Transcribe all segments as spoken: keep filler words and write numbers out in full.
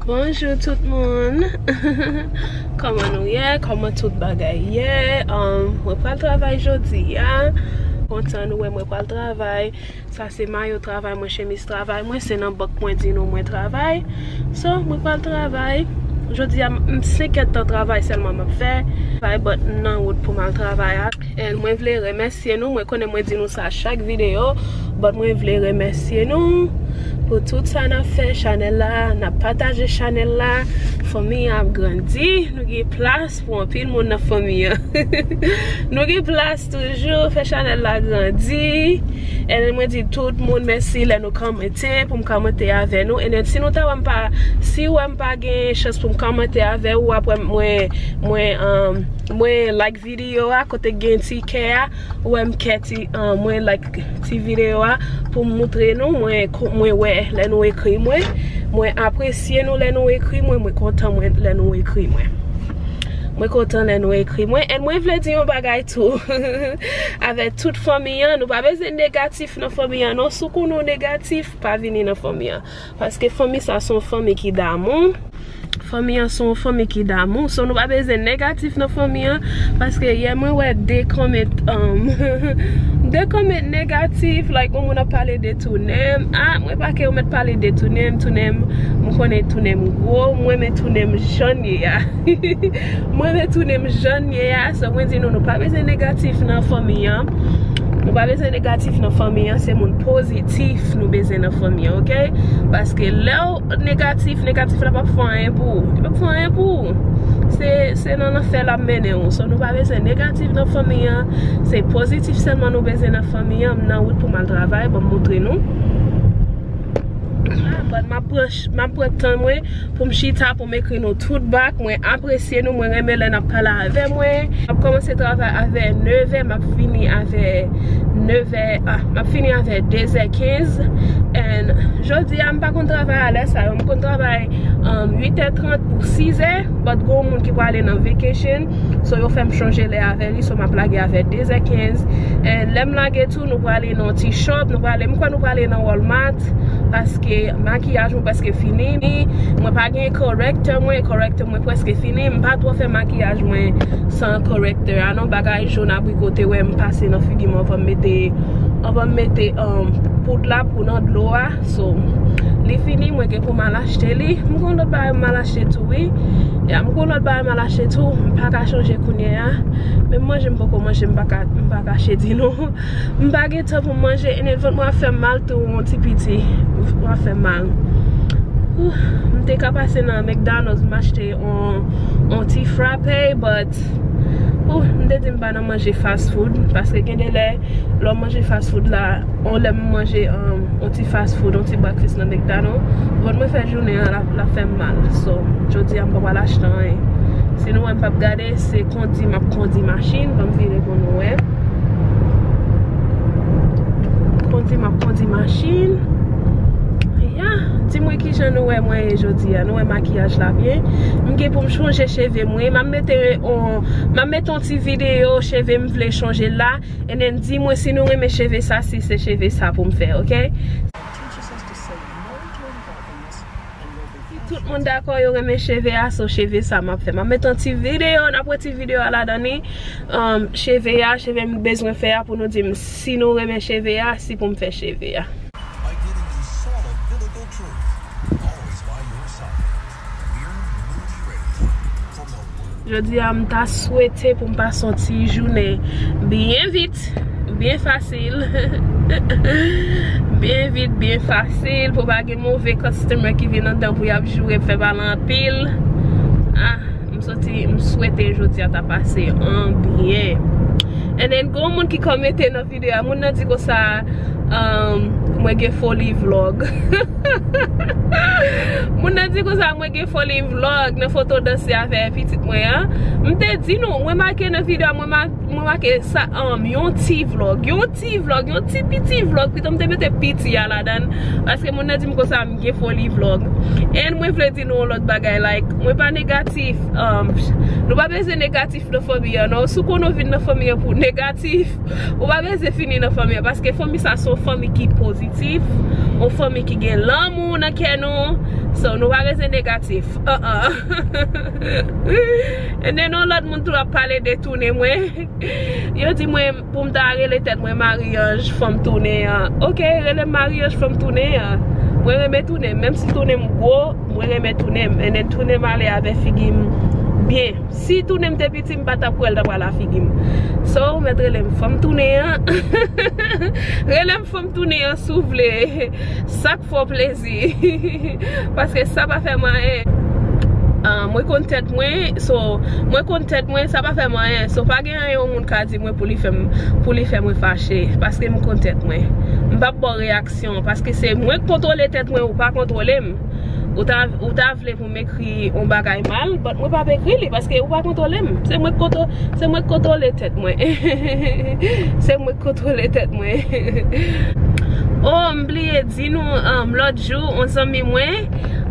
Bonjou tout moun. Kòman nou ye? Kòman tout bagay ye? Um, mwen pral travay jodi a. Kontan nou wè mwen pral travay. Sa se mayo travay mwen, chemiz travay mwen, se nan bank mwen di nou mwen travay. So, mwen pral travay. Jodi a, m, m senkèdtan travay sèlman m ap fè. Travay, but m nan wout pou m al travay a. And mwen vle remèsye nou. Mwen konnen mwen di nou sa chak videyo, but mwen vle remèsye nou pou tout sa n ap fè chanèl la, n ap pataje chanèl la. Fanmi an ap grandi, nou gen plas pou anpil moun nan fanmi an. Nou gen plas toujou, fè chanèl la grandi. And mwen di tout moun mèsi lè nou kòmante, pou m kòmante avè nou. And then, si nou ta wè m pa, si w wè m pa gen chans pou m kòmante avè ou, apre mwen, mwen, um, mwen like videyo a, kote gen ti kè a, ou wè m kè ti, uh, mwen like ti videyo a, pou m moutre nou, mwen, mwen wè lè nou ekri mwen, mwen apresye nou lè nou ekri mwen, mwen kontan mwen lè nou ekri mwen. Mwen kontan lè nou ekri mwen. And mwen vle di yon bagay tou. Avèk tout fanmi an, nou pa bezwen negatif nan fanmi an, non. Si w konnen w negatif, pa vini nan fanmi an. Paske fanmi sa se yon fanmi ki damou. Fanmi an se yon fanmi ki damou. So, nou pa bezwen negatif nan fanmi an. Paske yè mwen wè de comment, um, de comment negatif. Like, yon moun ap pale de tounen m. Ah, mwen pa ke yo mèt pale de tounen m. Tounen m, m konnen tounen m gwo. Mwen men tounen m jan ye a. Mwen men tounen m jan ye a. So, mwen di nou, nou pa bezwen negatif nan fanmi an. Nou pa bezwen negatif nan fanmi an. Se moun pozitif nou bezwen nan fanmi an, oke? Paske lè w negatif, negatif la p ap fè anyen pou ou. Li p ap fè anyen pou ou. Se, se nan lanfè l ap mennen w. So, nou pa bezwen negatif nan fanmi an. Se pozitif sèlman nou bezwen nan fanmi an. M nan wout pou m al travay, ban m moutre nou. Ah, but m ap pran, m ap pran tan mwen pou m chita, pou m ekri nou tout back. Mwen apresye nou, mwen renmen lè n ap pale avè mwen. M ap kòmanse travay avè nevè, m ap fini avè nevè, ah, m ap fini avè dezè kenz. And jodi a, m pa konn travay a lè sa yo. M konn travay, um, uitè trant pou sizè, but gon moun ki prale nan vacation. So, yo fè m chanje lè avè li, so m ap lage avè dezè kenz. And lè m lage tou, nou prale nan yon ti shop, nou prale, m kwè nou prale nan Walmart, paske makiyaj mwen prèske fini. Mwen pa gen corrector mwen, corrector mwen prèske fini. M pa twò fè makiyaj mwen san corrector a, non. Bagay jòn abriko te wè m pase nan figi m anvan m mete, anvan m mete, um, poud la pou nan dlo a. So, li fini, mwen gen pou m al achte li. M gon lòt bagay m al achte tou, wi. Ya, m gon lòt bagay m al achte tou. M pa ka chanje kounye a. Menm manje m poko manje, m pa ka, m pa kache di nou. M pa gen tan pou m manje, and then vant mwen ap fè m mal tou, yon ti piti. Mwen ap fè m mal. Ouh, m te ka pase nan McDonald's, m achte yon, yon ti frappe, but, ouh, m te di m pa nan manje fast food, paske gen de lè, lè w manje fast food la, yon lè m manje, um, yon ti fast food, yon ti breakfast nan McDonald's, vant mwen fè jounen an, l ap, l ap fè m mal. So, jodi a m pa pral achte anyen. Si nou wè m p ap gade, se kondi m ap kondi machin, ban m vire pou nou wè. Kondi m ap kondi machin. Ya, di mwen kijan nou wè mwen ye jodi a, nou wè makiyaj la byen. M gen pou m chanje cheve mwen, m ap mete on, m ap mete on ti videyo cheve m vle chanje la. And then di mwen si nou renmen cheve sa, si se cheve sa pou m fè, oke? Si tout moun dakò yo renmen cheve a, so cheve sa m ap fè. M ap mete yon ti videyo, n ap wè ti videyo a ladan li. Um, cheve a, cheve m bezwen fè a pou nou di m si nou renmen cheve a, si pou m fè cheve a. By giving you solid biblical truth, always by your side. We're Moody Radio, from the Jodi a, m ta swete pou m pase yon ti jounen byen vit, byen fasil. Byen vit, byen fasil, pou pa gen move customer ki vin anndan pou y ap joure m, fè pale anpil. Ah, m soti, m swete jodi a ta pase an byen. And then, gon moun ki kòmante nan videyo a, moun nan di konsa, um, mwen gen foli vlog. Moun nan di konsa, mwen gen foli vlog nan foto danse avè pitit mwen an. M te di nou, mwen make nan videyo a, mwen ma-, mwen make sa, um, yon ti vlog, yon ti vlog, yon ti piti vlog, pito m te mete piti a ladan, paske moun nan di m konsa m gen foli vlog. And mwen vle di nou yon lòt bagay, like, mwen pa negatif, um, nou pa bezwen negatif nan fanmi an, non. Si w konnen w vin nan fanmi an pou negatif, ou pa bezwen fini nan fanmi an, paske fanmi sa se yon fanmi ki pozitif. yon fanmi ki gen lanmou nan kè nou. So, nou pa bezwen negatif. Uh-uh. And then, yon lòt moun tou ap pale de tounen mwen. Yo di mwen pou m ta rele tèt mwen Marie-Ange, fò m tounen an. Ok, rele m Marie-Ange, fò m tounen an. Mwen renmen tounen m. Menm si tounen m gwo, mwen renmen tounen m. And then tounen m ale avè figi m byen. Si tounen m te piti, m pa t ap kwè l ta pral a figi m. So, ou mèt rele m fò m tounen an. Rele m fò m tounen an, si w vle. Sa k fè w plezi. Paske sa pa fè m anyen. Ah, mwen konn tèt mwen, so, mwen konn tèt mwen, sa pa fè m anyen. So, pa gen anyen yon moun ka di mwen pou li fè m, pou li fè mwen fache. Paske m konn tèt mwen. M p ap ba w reyaksyon. Paske se mwen k kontwole tèt mwen, ou pa kontwole m. Ou ta, ou ta vle pou m ekri yon bagay mal, but mwen p ap ekri li, paske ou pa kontwole m. Se mwen k kontwo-, se mwen k kontwole tèt mwen. Se mwen k kontwole tèt mwen. Oh, m bliye di nou, um, lòt jou, yon zanmi mwen,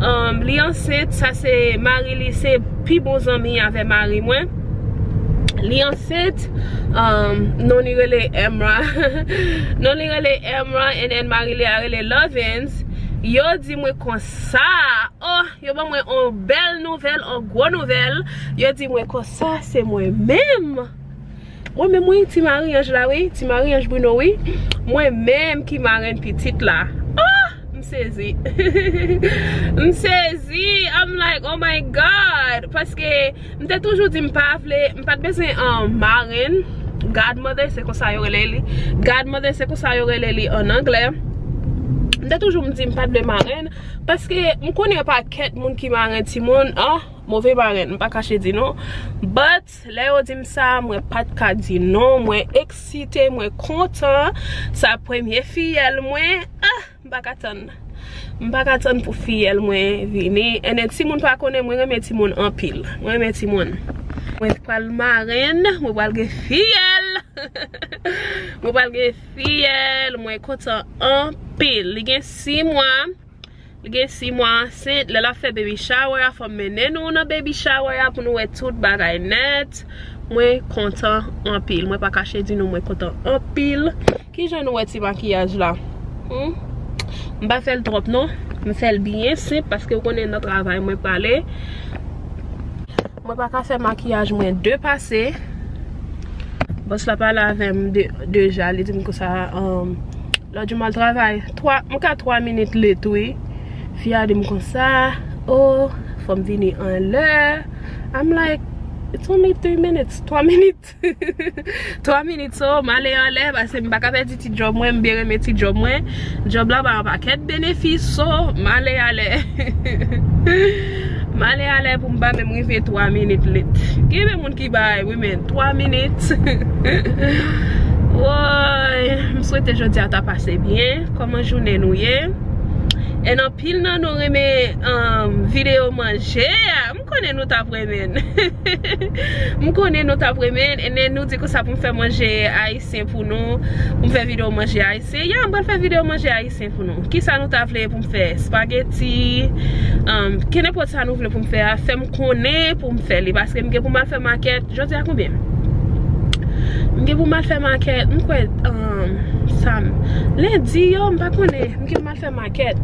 um, li ansent, sa se mari li, se pi bon zanmi avè mari mwen. Li ansent, um, non li rele Emra. Non li rele Emra, and then mari li a rele Lovens. Yo di mwen konsa, oh, yo ban mwen on bèl nouvèl, on gwo nouvèl. Yo di mwen konsa, se mwen menm. Mwen menm, wi, ti Marie-Ange la, wi, ti Marie-Ange Bruno, wi. Mwen menm ki marenn pitit la. Oh, m sezi. M sezi. I'm like, oh my God. Paske m te toujou di m pa vle, m pa t bezwen, um, marenn, godmother, se konsa yo rele li. Godmother, se konsa yo rele li an anglè. M te toujou m di m pa t vle marenn, paske m konnen yon pakèt moun ki marenn timoun, ah, move marenn, m pa kache di non. But, lè yo di m sa, mwen pa t ka di non, mwen eksite, mwen kontan. Sa premye fiyèl mwen, ah, m pa ka tann. M pa ka tann pou fiyèl mwen vini. And then, timoun pa konnen, mwen renmen timoun anpil. Mwen renmen timoun. Mwen pral marenn, mwen pral gen fiyèl. Mwen pral gen fiyèl, mwen kontan anpil. Li gen sis mwa. Li gen sis mwa ansent. Lè l ap fè baby shower a, fò m mennen nou nan baby shower a pou nou wè tout bagay nèt. Mwen kontan anpil. Mwen pa kache di nou, mwen kontan anpil. Kijan nou wè ti makiyaj la? Hmm? M pa fè l twòp non. M fè l byen senp paske w konnen nan travay mwen prale. Mwen pa ka fè makiyaj mwen depase. Bòs la pale avè m de, deja, li di m konsa, um, lòt jou m al travay, twa, m ka twa minit late wi. Fi a di m konsa, oh, fò m vini anlè. I'm like, it's only three minutes, twa minit. Twa minit, so, m ale anlè, paske m pa ka pèdi ti djòb mwen, m byen renmen ti djòb mwen. Djòb la ba yon pakèt benefis, so, m ale anlè. M ale anlè pou m pa menm rive twa minit late. Gen de moun ki bay, wi, men twa minit. Woy, m swete jodi a ta pase byen. Kòman jounen nou ye? And anpil nan nou renmen, um, videyo manje a. M konnen nou t ap renmen. M konnen nou t ap renmen. And then nou di konsa pou m fè manje ayisyen pou nou. Pou m fè videyo manje ayisyen. Ya, m pral fè videyo manje ayisyen pou nou. Kisa nou ta vle pou m fè? Spageti, um, kenenpòt sa nou vle pou m fè a, fè m konnen pou m fè li. Paske m gen pou m al fè makèt. Jodi a konbyen? M gen pou m al fè makèt. M kwè, um, sam-, lendi yo, m pa konnen. M gen pou m al fè makèt.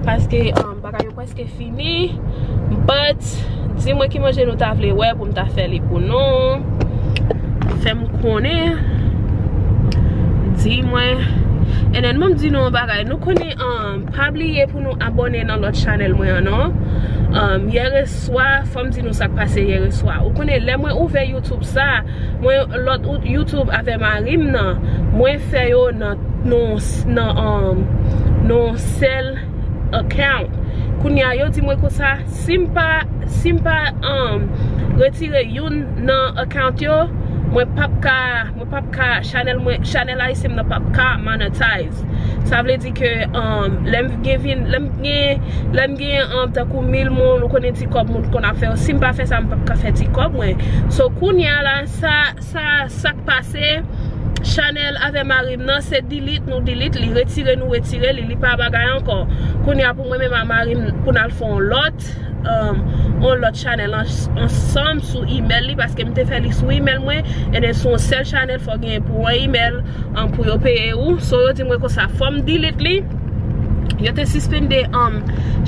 Paske, um, bagay yo prèske fini. But, di mwen ki manje nou ta vle wè pou m ta fè li pou nou. Fè m konnen. Di mwen. And then, ban m di nou yon bagay. Nou konnen, um, pa bliye pou nou abòne nan lòt chanèl mwen an, non. Um, yèreswa, fò m di nou sa k pase yèreswa. Ou konnen, lè mwen ouvè YouTube sa, mwen, lòt ou-, YouTube avè mari m nan, mwen fè yo nan, nan, nan, um, nan sèl account. Kounye a, yo di mwen konsa, si m pa, si m pa, um, retire youn nan account yo, mwen p ap ka, mwen p ap ka, chanèl mwen, chanèl ayisyen m nan p ap ka monetize. Sa vle di ke, um, lè m gen vin, lè m gen, lè m gen, um, tankou mil moun, ou konnen ti kòb moun konn ap fè yo. Si m pa fè sa, m p ap ka fè ti kòb mwen. So, kounye a la, sa, sa, sa k pase, chanèl avè mari m nan, se delete, nou delete li, retire, nou retire li, li pa bagay ankò. Kounye a pou mwen menm a mari m, pou n al fè yon lòt, um, yon lòt chanèl an-, ansanm sou email li, paske m te fè li sou email mwen, and then sou yon sèl chanèl, fò gen pou yon email, um, pou yo peye ou. So, yo di mwen konsa, fò m delete li, Yo te sispende, um,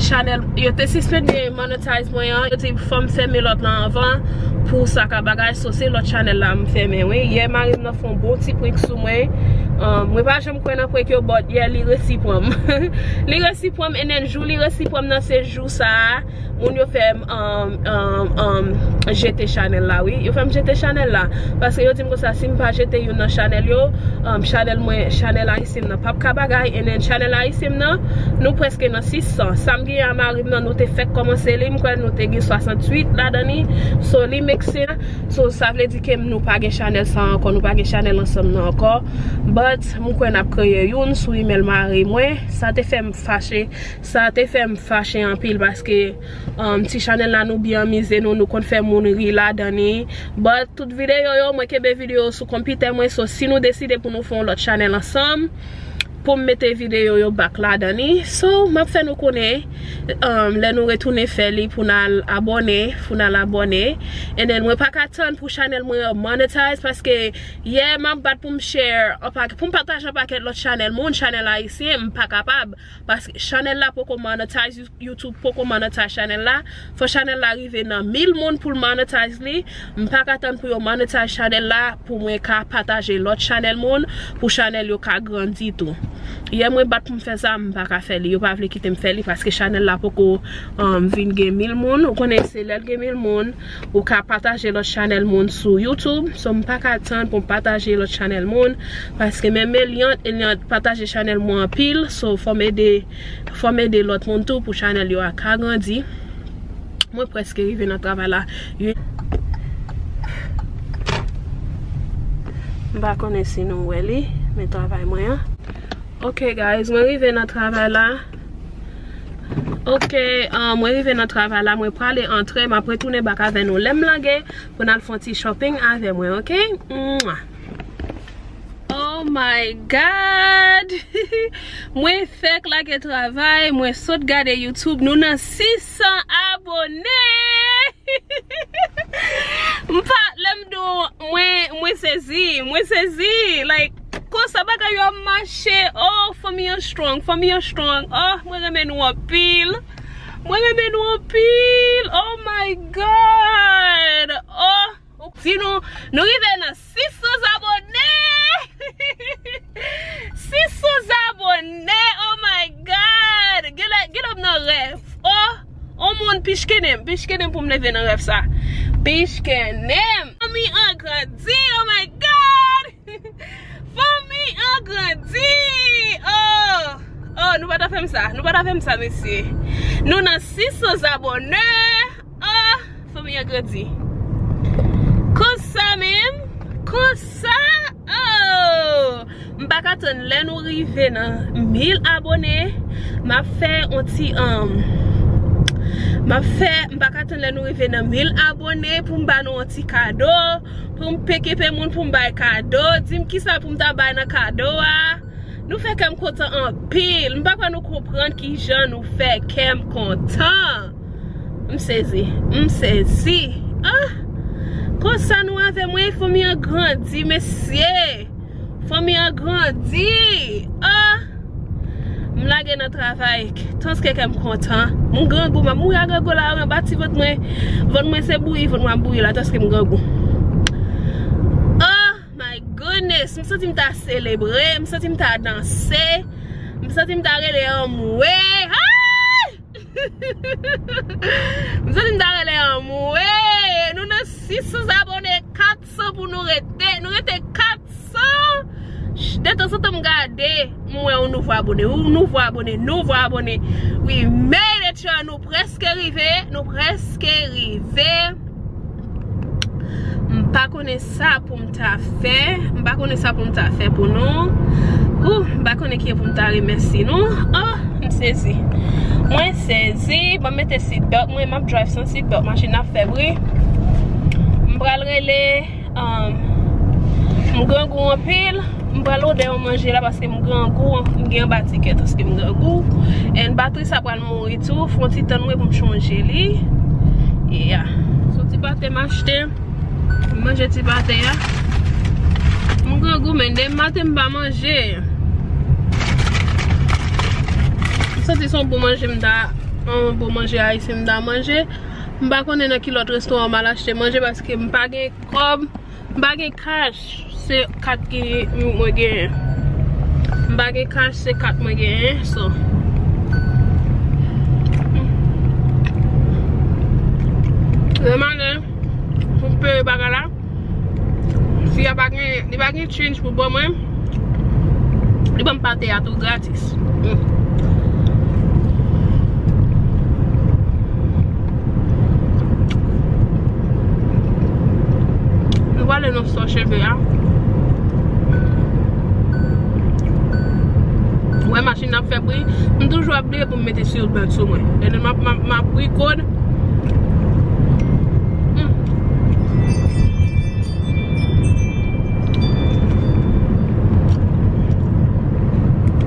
chanèl, yo te sispende monetize mwen an. Yo te di fò m fèmen lòt lan anvan pou sa ka bagay. So, se lòt chanèl la m fèmen, wi. Yè, mari m nan fè yon bon ti prank sou mwen. Um, mwen pa janm kwè nan prank yo, but yè, li resi pran m. Li resi pran m, and then jou li resi pran m nan, se jou sa a. Moun yo fè m, um, um, um, jete chanèl la, wi. Yo fè m jete chanèl la. Paske yo di m konsa, si m pa jete youn nan chanèl yo, um, chanèl mwen, chanèl ayisyen m nan p ap ka bagay. And then chanèl ayisyen m nan, nou prèske nan sis san. Sa m genyen a mari m nan, nou te fèk kòmanse li. M kwè nou te gen swasanntuit ladan li. So, li make sense. So, sa vle di ke nou pa gen chanèl sa ankò. Nou pa gen chanèl ansanm nan ankò. But, m kwè n ap kreye youn sou imèl mari mwen. Sa te fè m fache. Sa te fè m fache anpil paske, um, ti chanèl la nou byen amize nou, nou konn fè moun ri ladan li. But tout videyo yo, mwen kenbe videyo sou konpitè mwen, so si nou deside pou nou fè yon lòt chanèl ansanm, pou m mete videyo yo back ladan li. So, m ap fè nou konnen, um, lè nou retounen fè li pou n al abòne, pou n al abòne. And then, mwen pa ka tann pou chanèl mwen an monetize paske yè m ap bat pou m share, anpak-, pou m pataje anpakèt lòt chanèl moun, chanèl ayisyen, m pa kapab. Paske chanèl la poko monetize, You-, YouTube poko monetize chanèl la. Fò chanèl la rive nan mil moun pou l monetize li. M pa ka tann pou yo monetize chanèl la pou mwen ka pataje lòt chanèl moun, pou chanèl yo ka grandi tou. Yè mwen bat pou m fè sa, m pa ka fè li. Yo pa vle kite m fè li paske chanèl la poko, um, vin gen mil moun. Ou konnen se lè l gen mil moun, ou ka pataje lòt chanèl moun sou YouTube. So, m pa ka tann pou m pataje lòt chanèl moun. Paske menm Eliant, Eliant pataje chanèl mwen anpil. So, fò m ede, fò m ede lòt moun tou pou chanèl yo a ka grandi. Mwen prèske rive nan travay la. M pa konnen si nou wè li, men travay mwen an. Ok, guys, mwen rive nan travay la. Ok, ah, mwen rive nan travay la, mwen prale antre, m ap retounen back avè nou lè m lage pou n al fè yon ti shopping avè mwen, ok? Mwah. Oh my God! Mwen fèk lage travay, mwen sot gade YouTube, nou nan sis san abòne! M pa, lè m di w, mwen, mwen sezi, mwen sezi, like, konsa bagay yo ap mache, oh, fanmi an strong, fanmi an strong, oh, mwen renmen nou anpil, mwen renmen nou anpil, oh my God, oh, di nou, nou rive nan sis san abòne! Sis san abòne! Oh my God! Genlè, genlè m nan rèv. Oh! On moun pichkenem, pichkenem pou m leve nan rèv sa. Pichkenem! Fanmi an grandi! Oh my God! Fanmi an grandi! Oh! Oh, nou pa ta fè m sa. Nou pa ta fè m sa, mesye. Nou nan sis san abòne. Oh, fanmi an grandi. Konsa menm, konsa, oh! M pa ka tann lè nou rive nan mil abòne. M ap fè on ti, um, m ap fè, m pa ka tann lè nou rive nan mil abòne pou m ba nou on ti kado, pou m peke pe moun pou m bay kado. Di m kisa pou m ta bay nan kado a. Nou fè kè m kontan anpil. M pa kwè nou konprann kijan nou fè kè m kontan. M sezi. M sezi. Ah! Konsa nou avè mwen, fanmi an grandi, mesye. Fanmi an grandi. Ah! M lage nan travay. Tanske kè m kontan. M grangou, m ap mouri a grangou la, anba ti vant mwen. Vant mwen se bouyi, vant mwen ap bouyi la, tanske m grangou. Ah! My goodness, m santi m ta selebre, m santi m ta danse, m santi m ta rele anmwe. Ay! M santi m ta rele anmwe. Nou nan sis san abòne, kat san pou nou rete. Nou rete kat san. Detanzantan m gade, m wè yon nouvo abòne, yon nouvo abòne, nouvo abòne. We made it, y'all. Nou prèske rive, nou prèske rive. M pa konnen sa pou m ta fè. M pa konnen sa pou m ta fè pou nou. Ou, m pa konnen ki pou m ta remèsye nou. Oh, m sezi. Mwen sezi. Ban m mete seat belt mwen. M ap drive san seat belt. Machin ap fè bri. M pral rele, um, m grangou anpil. M pral odè yon manje la paske m grangou. M gen anba ti kè paske m grangou. And batri sa pral mouri tou. Fon ti tann mwen pou m chanje li. Yeah. Son ti pate m achte. M manje ti pate a. M grangou, men demen maten m pa manje. M Santi se yon bon manje m ta, yon bon manje ayisyen m ta manje. M pa konnen nan ki lòt restoran m al achte manje paske m pa gen kòb, m pa gen cash, se kat ki mwen genyen. M pa gen cash, se kat mwen genyen, so. Lè m ale pou m peye bagay la, fi a pa gen, li pa gen change pou ban mwen. Li ban m pate a tou gratis. Mm. Nou prale nan sò cheve a. Ou wè machin nan ap fè bri. M toujou ap bliye pou m mete seatbelt sou mwen. E lè m ap, m ap, m ap bri kòd. Mm.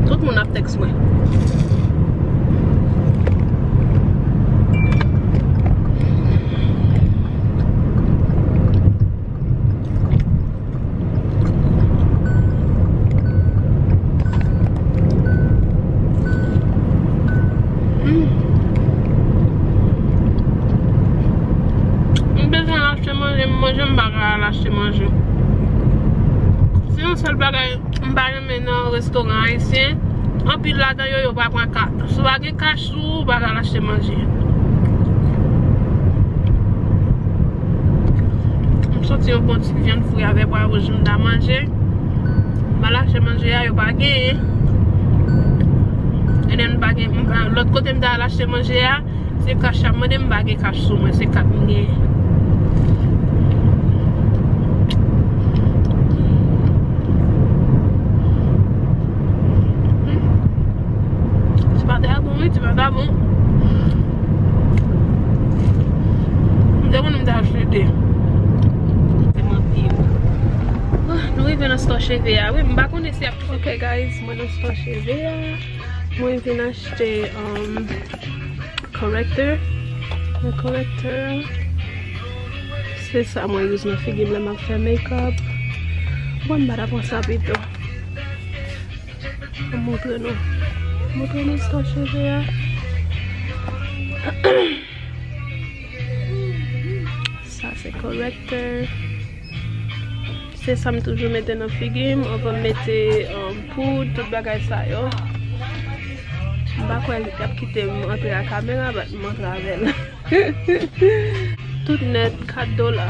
Tout moun ap tèks mwen. Mm. M bezwen al achte manje, m manje, m pa ka al achte manje. Se yon sèl bagay m pa renmen nan restoran ayisyen. Anpil ladan yo, yo pa pran kat. Si w pa gen kach sou ou, ou pa ka al achte manje. M soti yon bon ti vyann fri avèk pwa wouj m ta manje. M al achte manje a, yo pa genyen. And then m pa gen, m pa, lòt kote m ta al achte manje a, se kach y ap mande, m pa gen kach sou mwen, se kat m genyen. Ti pate a bon, wi, ti pate a bon. M te konnen m ta achte de. Se mwen pye. Ah, nou rive nan store cheve a, wi, m pa konnen si ap. Ok, guys, mwen nan store cheve a. Mwen vin achte, um, corrector. Mwen corrector. Se sa mwen use nan figi m lè m ap fè make-up. Bon, m pa ta pran sa pito. Mwen montre nou. Montre nou store cheve a. Sa se corrector. Se sa m toujou mete nan figi m anvan m mete, um, poud, tout bagay sa yo. M pa kwè y ap kite m antre ak kamera, but m antre avè l. Tout nèt, kat dola.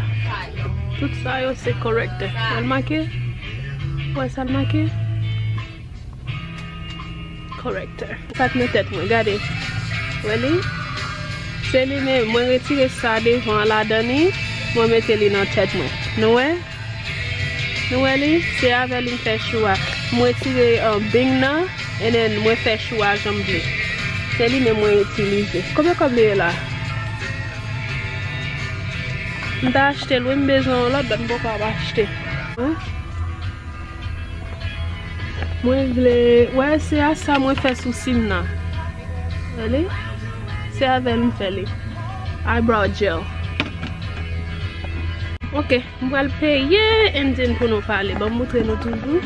Tout sa yo se corrector. Wè l make? Wè sa l make? Corrector. Sa k nan tèt mwen, gade. Wè li? Se li menm, mwen retire sa devan an ladan li, mwen mete li nan tèt mwen. Nou wè? Nou wè li? Se avè li m fè chou a. Mwen retire, uh, bing nan, and then mwen fè chou a jan m vle. Se li menm mwen itilize. Konbyen kòb li ye la? M ta achte l, wi, m bezwen yon lòt, but m poko ap achte. Hein? Mwen vle, wè, se a sa mwen fè sousi m nan. Wè li? Se avè l m fè li. Eyebrow gel. Ok, m pral peye, and then pou nou pale. Ban m montre nou toujou.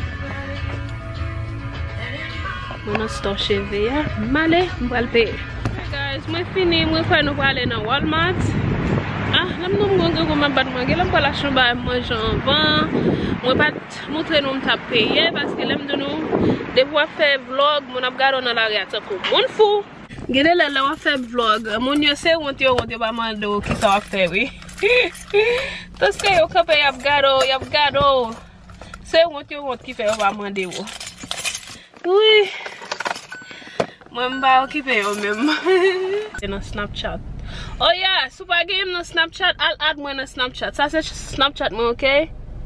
Mwen nan store cheve a. M ale, m pral peye. Hey guys, mwen fini, mwen kwè nou prale nan Walmart. Ah, lè m di w m gon grangou m ap bat mwen, genlè m pral achte yon bagay m manje anvan. Mwen pa t montre nou m t ap peye, paske lè m di nou, depi w ap fè vlog, moun ap gade w nan lari a tankou moun fou. Genlè lè, lè w ap fè vlog, moun yo se wont yo wont, yo pa mande w kisa w ap fè, wi. Paske yo kanpe, y ap gade w, y ap gade w. Se wont yo wont ki fè yo pa mande w. Wi. Mwen m pa okipe yo menm. Se nan Snapchat. Oh yeah, si w pa genyen m nan Snapchat, al add mwen nan Snapchat. Sa se Snapchat mwen, ok?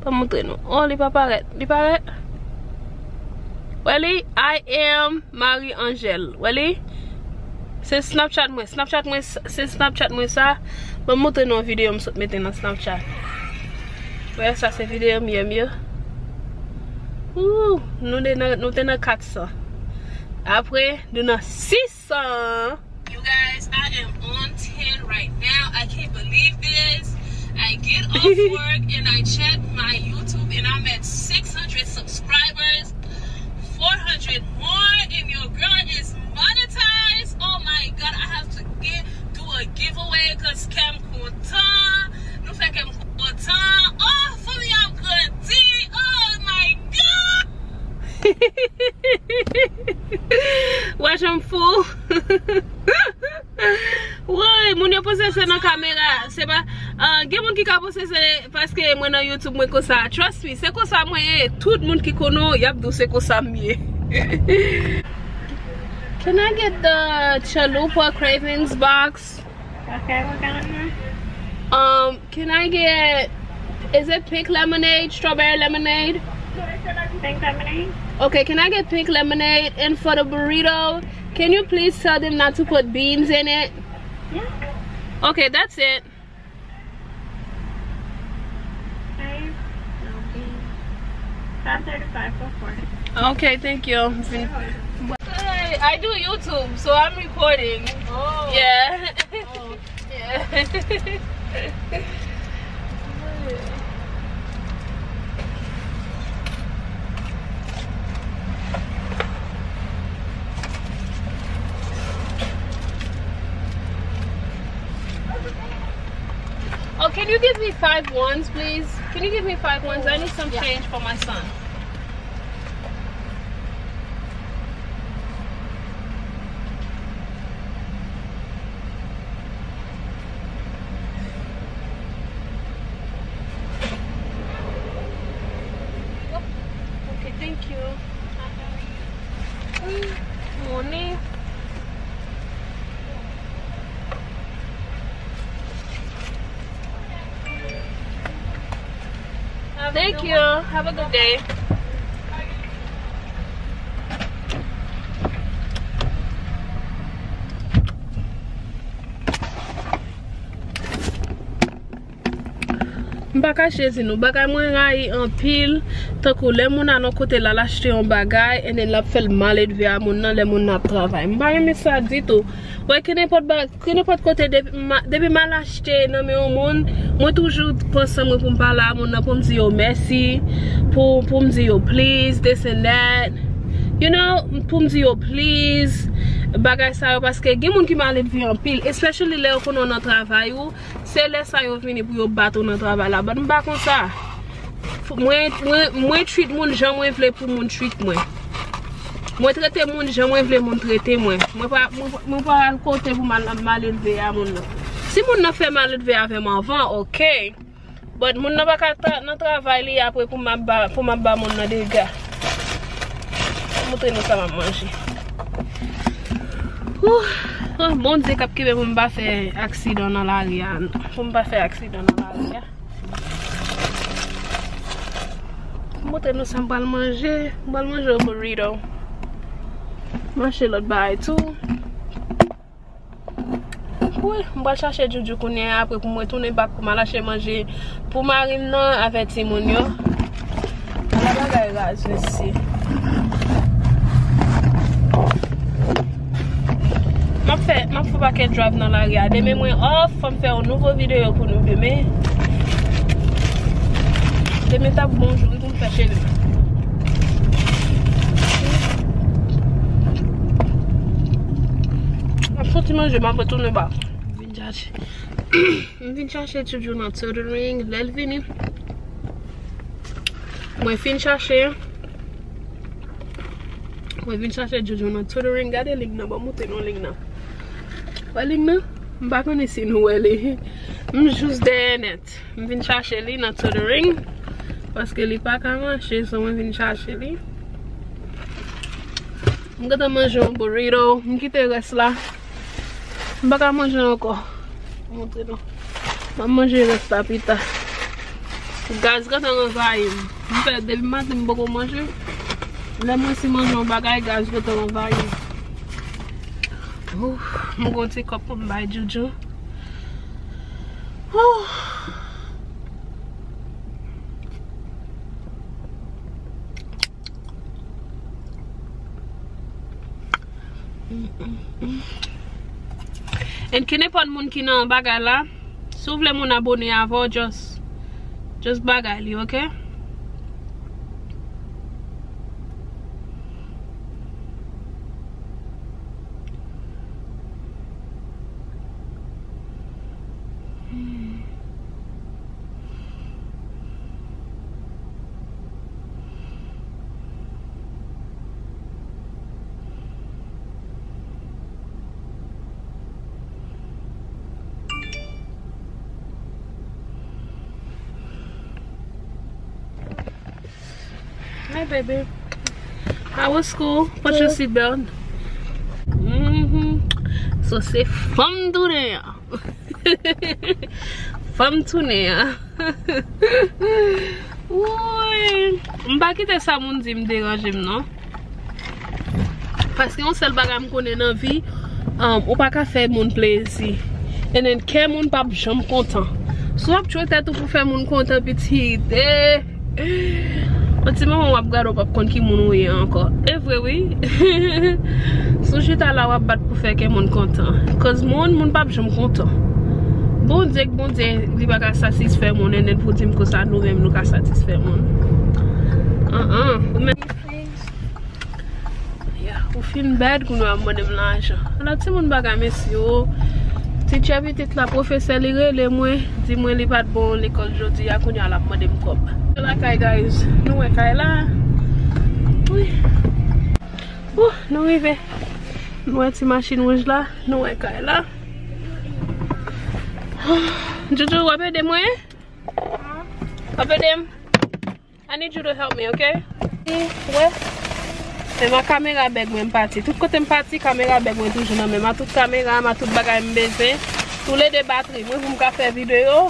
Ban m montre nou. Oh, li pa parèt. Li parèt? Wè li? I am Marie Angèle. Wè li? Se Snapchat mwen. Snapchat mwen, s-, se Snapchat mwen sa. Ban m montre nou yon videyo m sot mete nan Snapchat. Wè, sa se videyo m yè m yo. Ooh, nou te nan, nou te nan kat san. Apre, nou nan sis san. You guys, I am on ten right now. I can't believe this. I get off work and I check my YouTube and I'm at six hundred subscribers, four hundred more, and your girl is monetized. Cause kè m kontan. Nou fè kè m kontan. Oh, fanmi ap grandi. Oh my God! Wè jan m fou. Woy, moun yo poze se nan kamera. Se pa, ah, gen moun ki ka poze se paske mwen nan YouTube, mwen konsa. Trust me, se konsa mwen ye. Tout moun ki konnen w, y ap di w se konsa m ye. Can I get the Chalupa Cravings box? Okay, what kind of drink? Um, can I get, is it pink lemonade, strawberry lemonade? Pink lemonade? Okay, can I get pink lemonade? And for the burrito, can you please tell them not to put beans in it? Yeah. Okay, that's it. Five? No, beans. Five thirty-five, go for it. Okay, thank you. Hey, I do YouTube, so I'm recording. Oh. Yeah. Oh. Yeah. Oh, can you give me five ones, please? Can you give me five ones? I need some change for my son. Okay, thank you. Money. Thank you. Have a good day. M pa kache di nou, bagay mwen rayi anpil, tankou lè moun al yon kote l al achte yon bagay, and then l ap fè l maledve a moun nan lè moun nan ap travay. M pa renmen sa ditou. Wè, kenenpòt ba-, kenenpòt kote, depi m a-, depi m al achte nan men yon moun, mwen toujou pran san mwen pou m pale a moun nan, pou m di yo mèsi, pou, pou m di yo please, this and that. You know, pou m di yo please, bagay sa yo, paske gen moun ki maledve anpil, especially lè yo konnen w nan travay ou, se lè sa yo vini pou yo bat ou nan travay la. But m pa konsa. F-, mwen, mwen, mwen treat moun jan mwen vle pou moun treat mwen. Mwen trete moun jan mwen vle moun trete mwen. Mwen pa, mwen, mwen pa al kote pou m al maledve a moun nan. Si moun nan fè maledve avè m anvan, ok. But moun nan pa ka ta-, nan travay li apre pou m ap ba, pou m ap ba moun nan dega. Mwen montre nou sa m ap manje. Wouh! Ah, Bondye k ap kenbe pou m pa fè aksidan nan lari a. Pou m pa fè aksidan nan lari a. Montre nou sa m pral manje. M pral manje yon burrito. M achte lòt bagay tou. Wi, m pral chache Djoudjou kounye a, apre pou m retounen back pou m al achte manje pou mari m nan avè timoun yo. Ala bagay raz, mesye. M ap fè, m ap fè pakèt drive nan lari a. Demen mwen off, fò m fè yon nouvo videyo pou nou demen. Demen t ap bon jou wi pou m fè cheri. M ap soti manje, m ap retounen ba. M vin chache, m vin chache Djoudjou nan Tutoring. Lè l vini, mwen fin chache. Mwen vin chache Djoudjou nan Tutoring. Gade ling nan, ban m montre nou ling nan. Wè ling nan? M pa konnen si nou wè li. M jis dèyè nèt. M vin chache li nan Tutoring. Paske li pa ka mache, so mwen vin chache li. M gentan manje yon burrito. M kite rès la. M pa ka manje ankò. Montre nou. M ap manje rès la pita. Gaz gentan anvayi m. M fè depi maten m poko manje. Lè m resi manje yon bagay, gaz gentan anvayi m. Ouf, m gon ti kòp pou m bay Djoudjou. Ouf. And kenenpòt moun ki nan bagay la, si w vle moun abone avè w, just, just bagay li, ok? Hi, baby. How was school? Put your seatbelt. Mm-hmm. So, se fanm tounen an. Fanm tounen an. Woy. M pa kite sa moun di m deranje m, non. Paske yon sèl bagay m konnen nan vi, um, ou pa ka fè moun plezi. And then, kè moun p ap janm kontan. Si w ap tchwe tèt ou pou fè moun kontan, pitit, eh, yon ti moman w ap gade, w p ap konn ki moun ou ye ankò. E vre, wi. Si w chita la, w ap bat pou fè kè moun kontan. Cause moun, moun p ap janm kontan. Bondye k Bondye, li pa ka satisfè moun, and then pou di m konsa, nou menm, nou ka satisfè moun. An, an. Ou menm Yeah, ou fin bad, kounye a ap mande m lajan. Ala timoun bagay, mesye, o. Teacher pitit la, pwofesè li rele mwen, di mwen li pa t bon lekòl jodi a, kounye a l ap mande m kòb. Lakay, guys, nou wè kay la. Wi. Ouh, nou rive. Nou wè ti machin wouj la, nou wè kay la. Jojo, w ap ede mwen? W ap ede m? I need you to help me, okay? Wè. Men ma kamera bag mwen m pati. Tout kote m pati, kamera bag mwen toujou nan men m. Ma tout kamera, ma tout bagay m bezwen. Toulede batri mwen pou m ka fè videyo.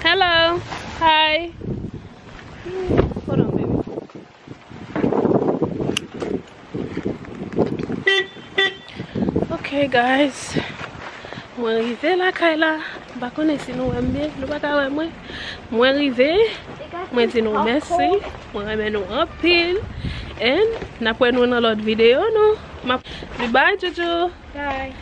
Hello. Hi. Hold on, baby. Ok, guys. Mwen rive lakay la. M pa konnen si nou wè m byen. Nou pa ka wè mwen. Mwen rive. Mwen di nou mèsi. Mwen renmen nou anpil. And n ap wè nou nan lòt videyo, nou. M ap, bye, Jojo. Bye.